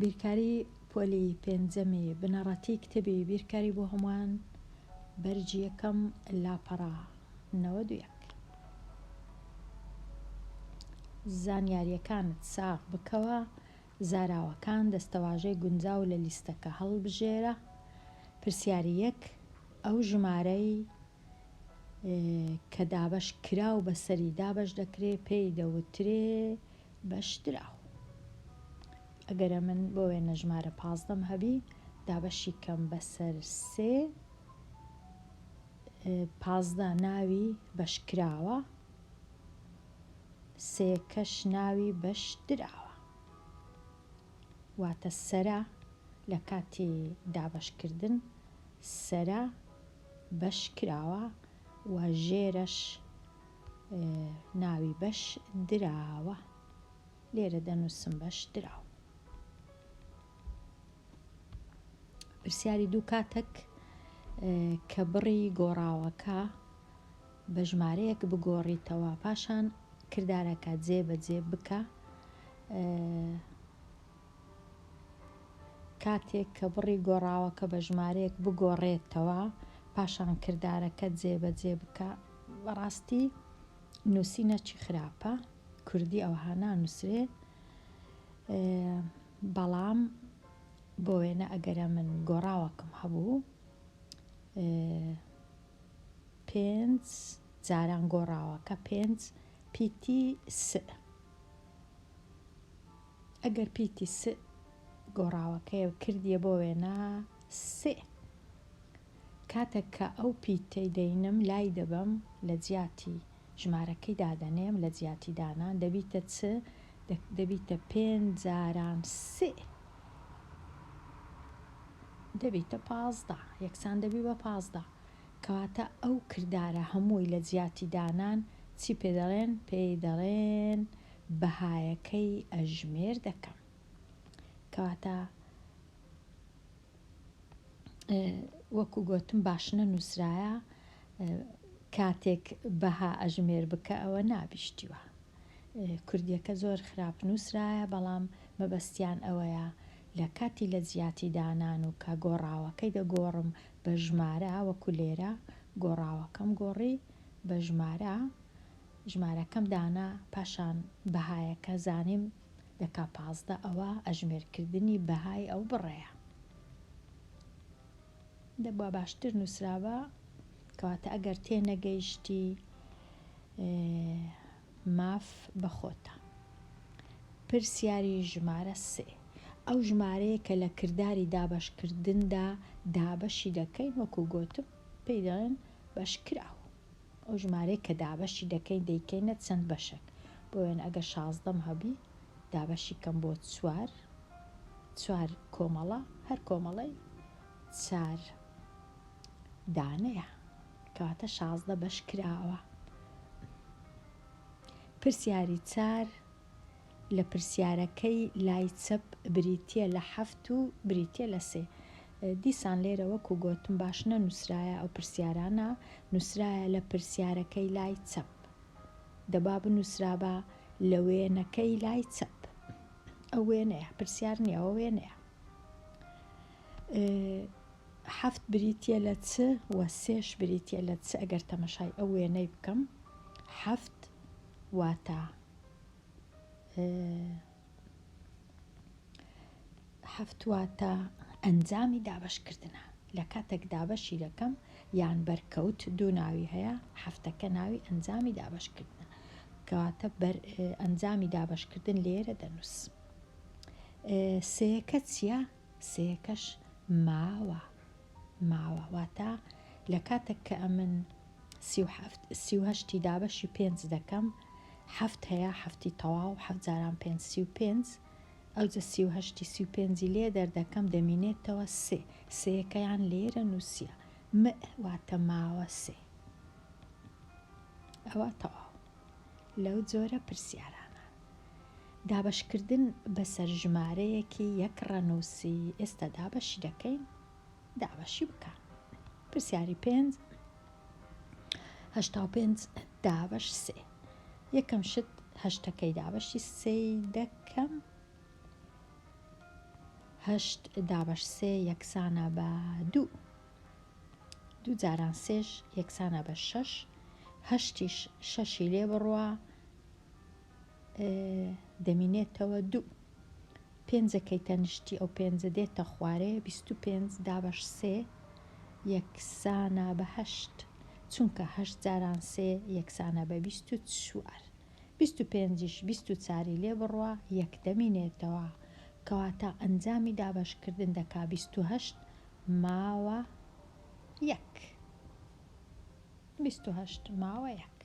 بیرکاری پۆلی پێنجەمی بنەڕەتی کتێبی بیرکاری بۆ هەمووان بەرگی یەکەم لاپەڕە 91. زانیارییەکانت ساغ بکەوە زاراوەکان دەستەواژەی گونجاو لە لیستەکە هەڵبژێرە پرسیاری یەک ئەو ژمارەی کە دابەش کراو بەسەری دابەش دەکرێ پێی دەوترێ بەشدراو. ئەگەر ئەمن بۆ وێنە ژمارە پازدەم هەبی دابەشی کەم بەسەر سێ 15 ناوی بەشکراوە سێکەش ناوی بەشدراوە واتە سەرە لە کاتی دابەشکردن سەرە بەش کراوە و ژێرەش ناوی بەش دراوە لێرە دەنووسم بەش دراو. پرسیاری دوو کاتەک کە بڕی گۆڕاوەکە بە ژمارەیەک بگۆڕیتەوە پاشان کردارەکە جێ بەجێ بکە کاتێک کە بڕی گۆڕاوەکە بە ژمارەیەک بگۆڕێتەوە پاشان کردارەکە جێبەجێ بکە بەڕاستی نووسینەکی خراپە کوردی ئەوها نانووسرێ بەڵام بۆ وێنە ئەگەرە من گۆڕاوەکم هەبوو پێنج جاران گۆڕاوەکە پێنج پیتی س ئەگەر پیتی س گۆڕاوەکەی کردیە بۆ وێنە سێ کاتەک کە ئەو پیتەی دەینم لای دەبەم لە جیاتی ژمارەکەی دادەنێم لە جیاتی دانان دەبیتە چ دەبیتە پێنج جاران سێ دەبیتە 15 یەکسان دەبی بە 15 کەواتە ئەو کردارە هەمووی لە جیاتی دانان چی پێ دەڵێن پێی دەڵێن بەهایەکەی ئەژمێر دەکەم کەواتە وەکو گۆتم باش نەنووسرایە کاتێک بەها ئەژمێر بکە ئەوە نابیشتیوە کوردیەکە زۆر خراپ نووسرایە بەڵام مەبەستیان ئەوەیە لە کاتی لە جیاتی دانان و کە گۆڕاوەکەی دەگۆڕم بە ژمارە وەکو لێرە گۆڕاوەکەم گۆڕی بە ژمارە ژمارەکەم دانا پاشان بەهایەکە زانیم دەکا 15 ئەوە ئەژمێرکردنی بەهای ئەو بڕەیە دەبوا باشتر نووسرابا کەواتە ئەگەر تێنەگەیشتی ماف بە خۆتە. پرسیاری ژمارە سێ، ئەو ژمارەیە کە لە کرداری دابەشکردندا دابەشی دەکەین وەکو گۆتم پێی دەڵێن بەشکراو. ئەو ژمارەیە کە دابەشی دەکەین دەیکەینە چەند بەشەک. بۆ وێنە ئەگەر شازدەم هەبی دابەشی کەم بۆ چوار، چوار کۆمەڵە هەر کۆمەڵەی چار دانەیە. کەواتە 16 بەش کراوە. پرسیاری چار لە پرسیارەکەی لای چەپ بریتییە لە حەفت و بریتییە لە سێ. دیسان لێرە وەکو گۆتم باش نەنووسرایە ئەو پرسیارانە، نووسرایە لە پرسیارەکەی لای چەپ. دەبا بنووسرابا لە وێنەکەی لای چەپ. ئەو وێنەیە، پرسیار نییە، ئەوە وێنەیە. حەفت بریتییە لە چ و سێش بریتییە لە چ ئەگەر تەمەشای ئەو وێنەی بکەم حەفت واتە حەفت واتە ئەنجامی دابەشکردنە لە کاتێک دابەشی دەکەم یان بەرکەوت دوو ناوی هەیە حەفتەکە ناوی ئەنجامی دابەشکردنە کەواتە بەر ئەنجامی دابەشکردن لێرە دەنووس سێیەکە چییە؟ سێیەکەش ماوە ماوە واتە لە کاتێک کە ئەمن 37 38 دابەشی پێنج دەکەم حەفت هەیە حەفتی تەواو حەفت جاران پێنج 35 ئەوجە 38 35 لێ دەردەکەم دەمینێتەوە سێ سێیەکەیان لێرە نووسیە م واتە ماوە سێ ئەوە تەواو لەو جۆرە پرسیارانە. دابەشکردن بەسەر ژمارەیەکی یەک ڕەنووسی ئێستا دابەشی دەکەین دابەشی بکە. پرسیاری پێنج 85 دابەش سێ یەکەم شت هەشتەکەی دابەشی سێی دەکەم. هەشت دابەش سێ یەکسانە بە دوو. دوو جاران سێش یەکسانە بە شەش. هەشتیش شەشی لێ بڕوا دەمینێتەوە دوو. پێنجەکەی تەنیشتی ئەو پێنجە دێتە خوارێ 25 دابەش سێ یەکسانە بە هەشت. چونکە هەشت جاران سێ یەکسانە بە 24. 25 یش 24 ی لێ بڕوا یەک دەمینێتەوە. کەواتە ئەنجامی دابەشکردن دەکا 28 ماوە یەک. 28 ماوە یەک.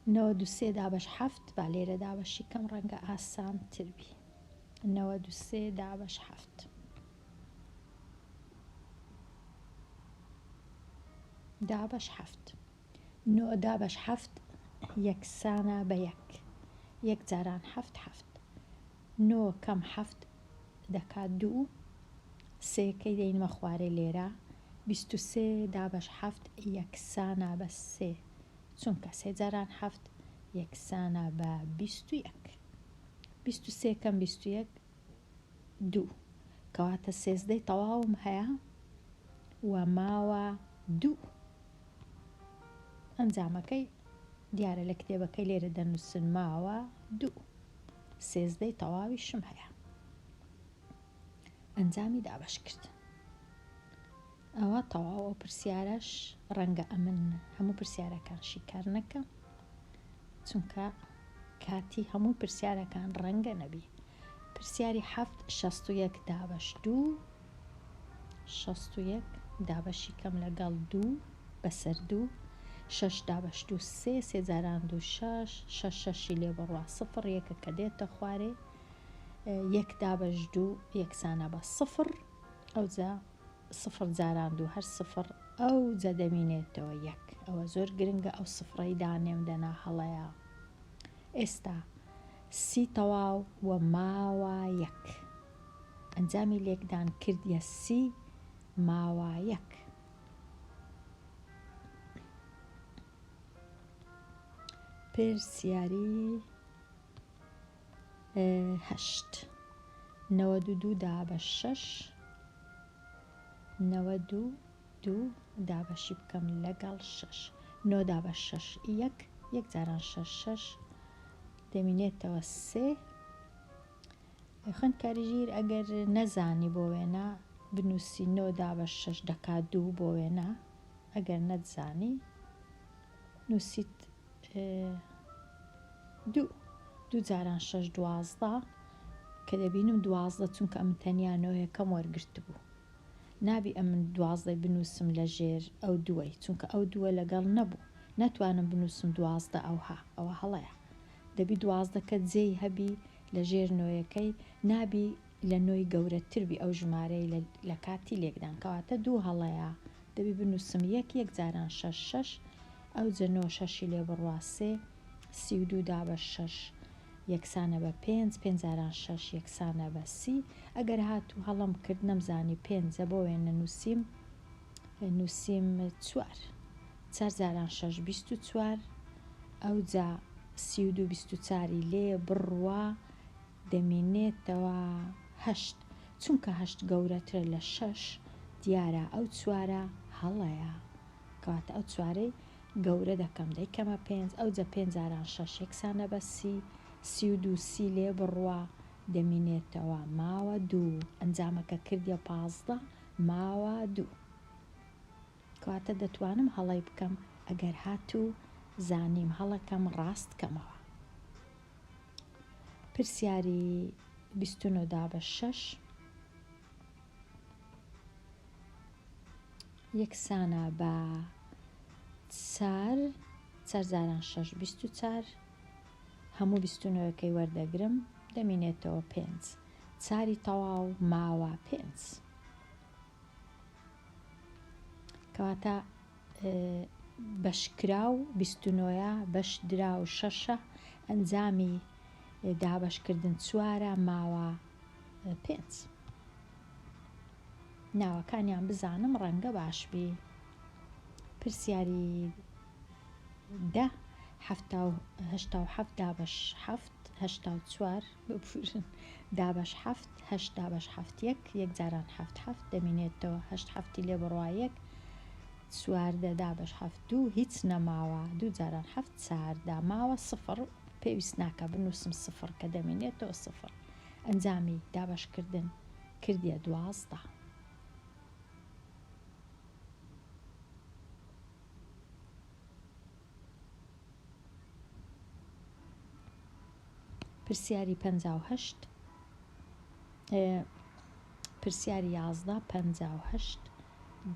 93 دابەش حەفت با لێرە دابەشی کەم ڕەنگە ئاسانتر بی. 93 دابەش حەفت. دابەش حەفت. نۆ دابەش حەفت یەکسانە بە یەک. یەک جاران حەفت حەفت. نۆ کەم حەفت دەکات دوو. سێکەی دەینمە خوارێ لێرە. 23 دابەش حەفت یەکسانە بە سێ. چونکە سێ جاران حەفت یەکسانە بە 21. 23 کەم 21 دوو. کەواتە سێزدەی تەواوم هەیە و ماوە دوو. ئەنجامەکەی دیارە لە کتێبەکەی لێرە دەنووسن ماوە دوو. سێزدەی تەواویشم هەیە. ئەنجامی دابەشکردن. ئەوە تەواو ئەو پرسیارەش ڕەنگە ئەمن هەموو پرسیارەکان شیکار نەکەم چونکە کاتی هەموو پرسیارەکان ڕەنگە نەبی. پرسیاری حەفت 61 دابەش دوو 61 دابەشی کەم لەگەڵ دوو بەسەر دوو شەش دابەش دوو سێ سێ جاران دوو شەش شەش شەشی لێ بڕوا سفر یەکە کە دێتە خوارێ یەک دابەش دوو یەکسانە بە سفر ئەوجا سفر جاران دوو هەر سفر ئەوجا دەمینێتەوە یەک. ئەوە زۆر گرنگە ئەو سفرەی دانێم دەنا هەڵەیە. ئێستا سی تەواو و ماوە یەک. ئەنجامی لێکدان کردیە سی ماوە یەک. پرسیاری هەشت. 92 دابەش شەش. 92 دابەشی بکەم لەگەڵ شەش. نۆ دابەش شەش یەک. یەک جاران شەش شەش دەمینێتەوە سێ. خوێندکاری ژیر ئەگەر نەزانی بۆ وێنە بنووسی نۆ دابەش شەش دەکات دوو بۆ وێنە، ئەگەر نەتزانی نووسیت دوو. دوو جاران شەش دوازدە کە دەبینم دوازدە چونکە ئەمن تەنیا نۆیەکەم وەرگرت بوو. نابی ئەمن دوازدەی بنووسم لە ژێر ئەو دووەی چونکە ئەو دووە لەگەڵ نەبوو. ناتوانم بنووسم دوازدە ئەوها، ئەوە هەڵەیە. دەبی دوازدەکە جێی هەبی لە ژێر نۆیەکەی، نابی لە نۆی گەورەتر بی ئەو ژمارەی لە کاتی لێکدان. کەواتە دوو هەڵەیە. دەبی بنووسم یەک یەک جاران شەش شەش ئەوجە نۆ شەشی لێ بڕوا سێ 32 دابەش شەش یەکسانە بە پێنج پێنج جاران شەش یەکسانە بە سی. ئەگەر هاتوو هەڵەم کرد نەمزانی پێنجە بۆ وێنە نووسیم نووسیم چوار چوار جاران شەش 24 ئەوجا 32 24 لێ بڕوا دەمینێتەوە هەشت چونکە هەشت گەورەترە لە شەش دیارە ئەو چوارە هەڵەیە. کەواتە ئەو چوارەی گەورە دەکەم دەیکەمە پێنج ئەوجە پێنج جاران شەش یەکسانە بە سی 32 سی لێ بڕوا دەمینێتەوە ماوە دوو. ئەنجامەکە کردیە پازدە ماوە دوو. کەواتە دەتوانم هەڵەی بکەم ئەگەر هاتوو زانیم هەڵەکەم ڕاست کەمەوە. پرسیاری 29 دابەش شەش یەکسانە بە چار چار جاران شەش 24 هەموو 29ەکەی وەردەگرم دەمینێتەوە پێنج چاری تەواو ماوە پێنج. کەواتە بەشکراو 29ە بەش دراو شەشە ئەنجامی دابەشکردن چوارە ماوە پێنج. ناوەکانیان بزانم ڕەنگە باش بی. پرسیاری دە 77 دابەش حەفت. 84 ببورن دابەش حەفت هەشت دابەش حەفت یەک یەک جاران حەفت حەفت دەمینێتەوە هەشت حەفتی لێ بڕوا یەک 14 دابەش حەفت دوو هیچ نەماوە دوو جاران حەفت چاردە ماوە سفر پێویست ناکە بنووسم سفر کە دەمینێتەوە سفر ئەنجامی دابەشکردن کردیە 12. پرسیاری 58 پرسیاری 11 58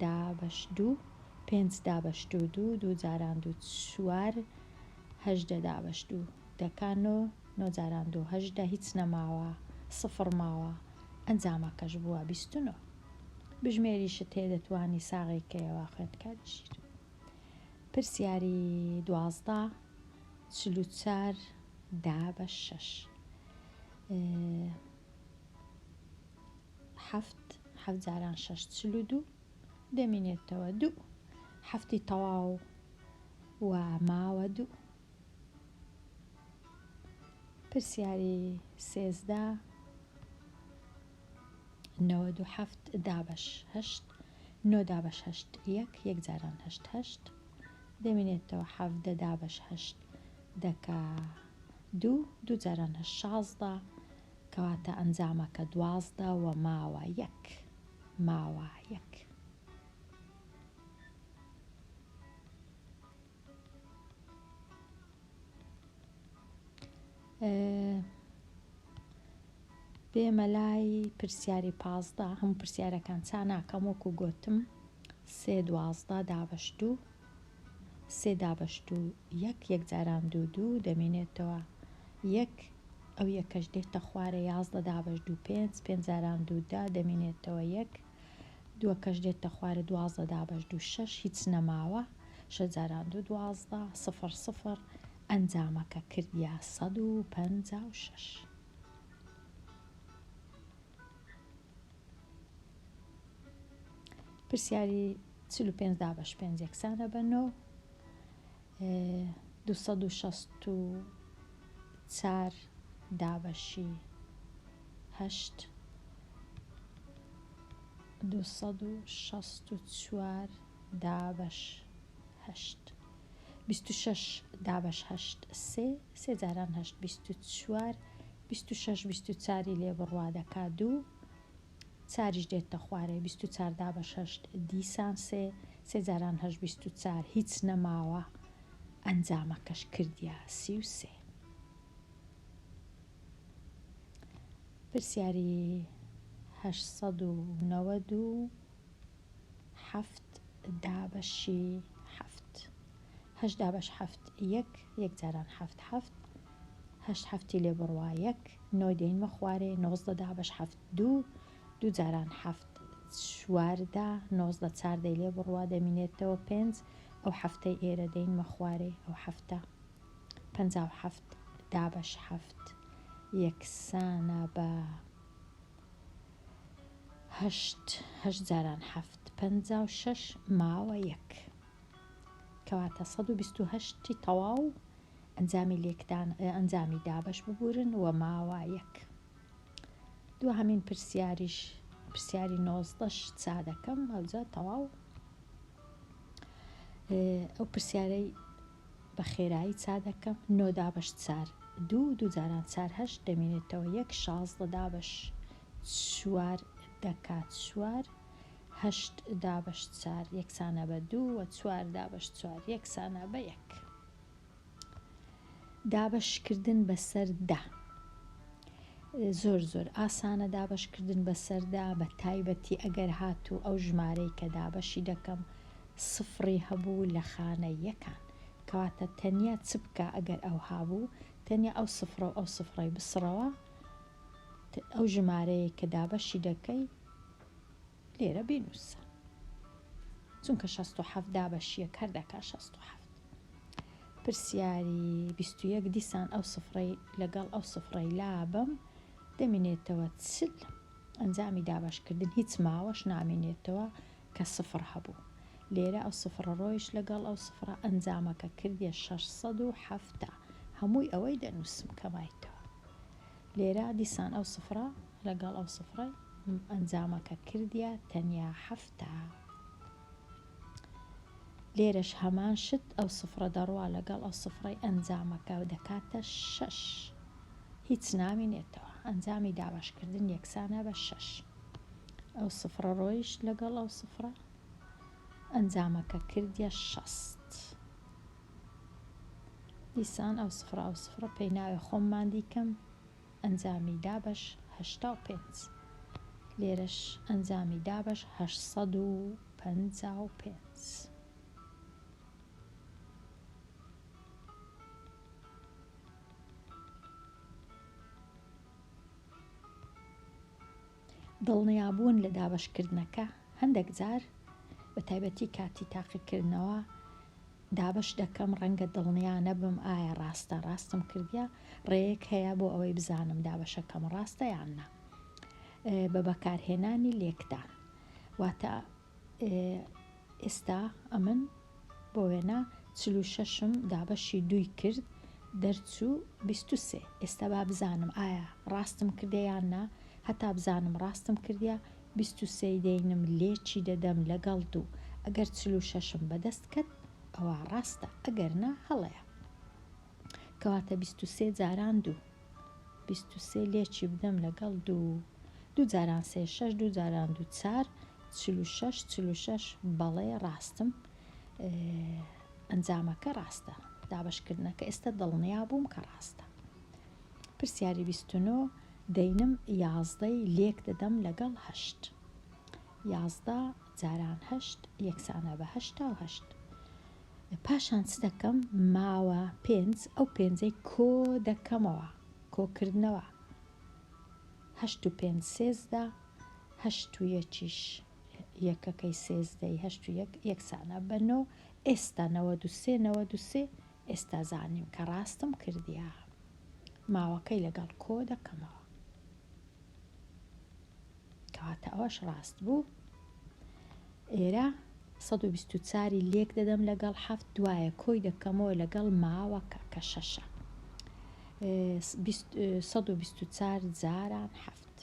دابەش دوو پێنج دابەش دوو دوو دوو جاران دوو چوار هەژدە دابەش دوو دەکا نۆ نۆ جاران دوو هەژدە هیچ نەماوە سفڕ ماوە ئەنجامەکەش بووە 29 بژمێریشت هەیە دەتوانی ساغی کەیەوە خوێندکاری ژیر. پرسیاری 12 44 دابەش شەش حەفت حەفت جاران شەش 42 دەمینێتەوە دوو حەفتی تەواو و ماوە دوو. پرسیاری 13 97 دابەش هەشت نۆ دابەش هەشت یەک یەک جاران هەشت هەشت دەمینێتەوە حەڤدە دابەش هەشت دەکا دوو دوو جاران هەشت شازدە کەواتە ئەنجامەکە دوازدە و ماوە یەک ماوە یەک. بێمە لای پرسیاری 15 هەموو پرسیارەکان چا ناکەم وەکو گۆتم سێ دوازدە دابەش دوو سێ دابەش دوو یەک یەک جاران دوو دوو دەمینێتەوە یەک ئەو یەکەش دێتە خوارێ یازدە دابەش دوو پێنج پێنج جاران دوو دە دەمینێتەوە یەک دووەکەش دێتە خوارێ دوازدە دابەش دوو شەش هیچ نەماوە شەش جاران دوو دوازدە سفر سفر ئەنجامەکە کردیە 156. پرسیاری 45 دابەش پێنج یەکسانە بە نۆ 264 دابەشی هەشت 264 دابەش هەشت 26 دابەش هەشت سێ سێ جاران هەشت 24 26 24ی لێ بڕوا دەکا دوو چاریش دێتە خوارێ 24 دابەش هەشت دیسان سێ سێ جاران هەشت 24 هیچ نەماوە ئەنجامەکەش کردیە 33. پرسیاری 897 دابەشی حەفت هەشت دابەش حەفت یەک یەک جاران حەفت حەفت هەشت حەفتی لێ بڕوا یەک نۆ دێینمە خوارێ نۆزدە دابەش حەفت دوو دوو جاران حەفت چواردە نۆزدە چاردەی لێ بڕوا دەمینێتەوە پێنج ئەو حەفتەی ئێرە دێینمە خوارێ ئەو حەفتە 57 دابەش حەفت یەکسانە بە هەشت هەشت جاران حەفت 56 ماوە یەک کەواتە 128 ی تەواو ئەنجامی لێکدان ئەنجامی دابەش ببورن و ماوە یەک. دواهەمین پرسیاریش پرسیاری نۆزدەش چا دەکەم ئەوجا تەواو ئەو پرسیارەی بە خێرایی چا دەکەم نۆ دابەش چار دوو دوو جاران چار هەشت دەمینێتەوە یەک شازدە دابەش چوار دەکات چوار هەشت دابەش چار یەکسانە بە دوو و چوار دابەش چوار یەکسانە بە یەک. دابەشکردن بەسەر دە زۆر زۆر ئاسانە دابەشکردن بەسەر دە بە تایبەتی ئەگەر هاتوو ئەو ژمارەی کە دابەشی دەکەم سفڕی هەبوو لە خانە یەکان کەواتە تەنیا چ بکە ئەگەر ئەوها بوو تەنیا ئەو سفرە و ئەو سفرەی بسڕەوە ئەو ژمارەیە کە دابەشی دەکەی لێرە بینووسە چونکە 67 دابەشیەک هەر دەکا 67. پرسیاری 21 دیسان ئەو سفرەی لەگەڵ ئەو سفرەی لابەم دەمینێتەوە چل ئەنجامی دابەشکردن هیچ ماوەش نامینێتەوە کە سفر هەبوو لێرە ئەو سفرە ڕۆیشت لەگەڵ ئەو سفرە ئەنجامەکە کردیە 670 هەمووی ئەوەی دەنووسم کە مایتەوە. لێرە دیسان ئەو سفرە لەگەڵ ئەو سفرەی ئەنجامەکە کردیە تەنیا 70. لێرەش هەمان شت ئەو سفرە دەڕوا لەگەڵ ئەو سفرەی ئەنجامەکە دەکاتە شەش هیچ نامینێتەوە ئەنجامی دابەشکردن یەکسانە بە شەش ئەو سفرە ڕۆیشت لەگەڵ ئەو سفرە ئەنجامەکە کردیە 60 دیسان ئەو سفرە ئەو سفرە پێی ناوێ خۆم ماندی کەم ئەنجامی دابەش 85 لێرەش ئەنجامی دابەش 855. دڵنیابوون لە دابەشکردنەکە، هەندێک جار بە تایبەتی کاتی تاقیکردنەوە دابەش دەکەم ڕەنگە دڵنیا نەبم ئایا ڕاستە ڕاستم کردیە، ڕێیەک هەیە بۆ ئەوەی بزانم دابەشەکەم ڕاستە یان نا بە بەکارهێنانی لێکدان واتە ئێستا ئەمن بۆ وێنە 46م دابەشی دووی کرد دەرچوو 23 ئێستا با بزانم ئایا ڕاستم کردە یان نا هەتا بزانم ڕاستم کردە 23 دەینم لێچی دەدەم لەگەڵ دوو ئەگەر 46م بەدەست کەت ئەوە ڕاستە ئەگەر نا هەڵەیە کەواتە 23 جاران دوو 23 لێکی بدەم لەگەڵ دوو دوو جاران سێ شەش دوو جاران دوو چار 46 46 بەڵێ ڕاستم ئەنجامەکە ڕاستە دابەشکردنەکە ئێستا دڵنیا بووم کە ڕاستە پرسیاری 29 دەینم یازدەی لێک دەدەم لەگەڵ هەشت یازدە جاران هەشت یەکسانە بە 88 پاشان چ دەکەم ماوە پێنج ئەو پێنجەی کۆ دەکەمەوە کۆکردنەوە هەشت و پێنج 13 هەشت و یەکیش یەکەکەی سێزدەی هەشت و یەک یەکسانە بە نۆ ئێستا 93 93 ئێستا زانیم کە ڕاستم کردیە ماوەکەی لەگەڵ کۆ دەکەمەوە کەواتە ئەوەش ڕاست بوو ئێرە 124 ی لێک دەدەم لەگەڵ حەفت دوایە کۆی دەکەمەوە لەگەڵ ماوەکە کە شەشە 124 جاران حەفت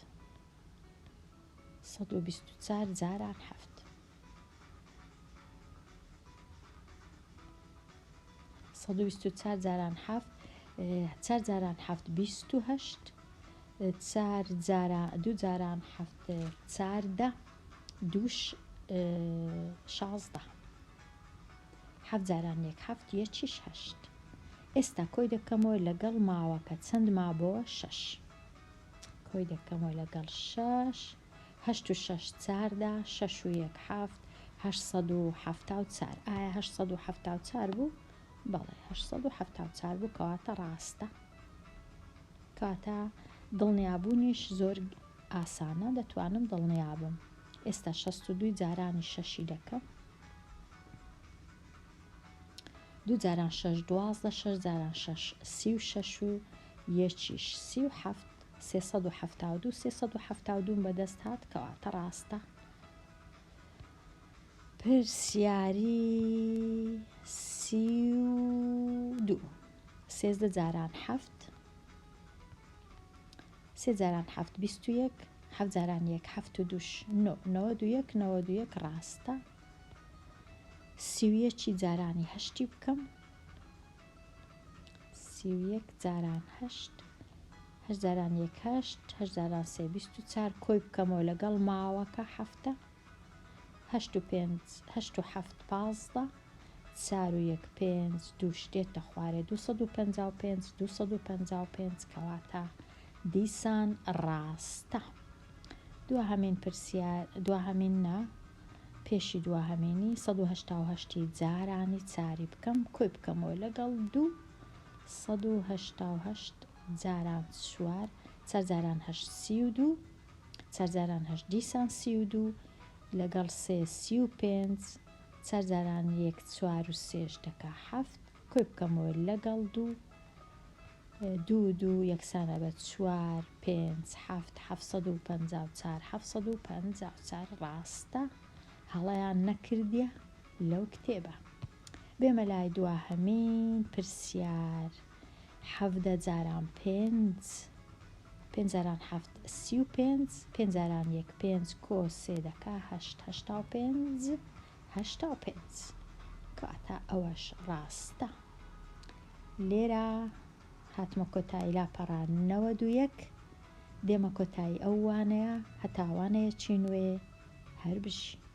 124 جاران حەفت 124 جاران حەفت چار جاران حەفت 28 چار جاران دوو جاران حەفت چاردە دووش 16 حەفت جاران یەک حەفت یەکیش هەشت ئێستا کۆی دەکەمەوە لەگەڵ ماوەکە چەند مابۆوە شەش کۆی دەکەمەوە لەگەڵ شەش هەشت و شەش چاردە شەش و یەک حەفت 874 ئایا 874 بوو؟ بەڵێ 874 بوو کەواتە ڕاستە کەواتە دڵنیابوونیش زۆر ئاسانە دەتوانم دڵنیابم ئێستا 62 جارانی شەشی دەکەم دوو جاران شەش 12 شەش جاران شەش 36 و یەکیش 37 372 372 بەدەست هات کەواتە ڕاستە پرسیاری 32 سێزدە جاران حەفت سێ جاران حەفت 21 حەفت جاران یەک حەفت و دووش نۆ 91 91 ڕاستە 31 جارانی هەشتی بکەم 31 جاران هەشت هەشت جاران یەک هەشت هەشت جاران سێ 24 کۆی بکەمەوە لەگەڵ ماوەکە حەفتە هەشت و پێنج هەشت و حەفت پازدە چار و یەک پێنج دووش دێتە خوارێ 255 255 کەواتە دیسان ڕاستە دواهەمین پرسیار دواهەمین نا پێشی دواهەمینی 188 جارانی چاری بکەم کۆی بکەمەوە لەگەڵ دوو 188 جاران چوار چار جاران هەشت 32 چار جاران هەشت دیسان 32 لەگەڵ سێ 35 چار جاران یەک چوار و سێش دەکا حەفت کۆی بکەمەوە لەگەڵ دوو دوو دوو یەکسانە بە چوار پێنج حەفت 754 754 ڕاستە هەڵەیان نەکردیە لەو کتێبە بێمە لای دواهەمین پرسیار حەڤدە جاران پێنج. پێنج جاران حەفت 35، پێنج جاران یەک پێنج کۆ سێ دەکا هەشت 85 85. کەواتە ئەوەش ڕاستە. لێرە هاتمە کۆتایی لاپەڕە 91، دێمە کۆتایی ئەو وانەیە هەتا وانەیەکی نوێ هەر بژی.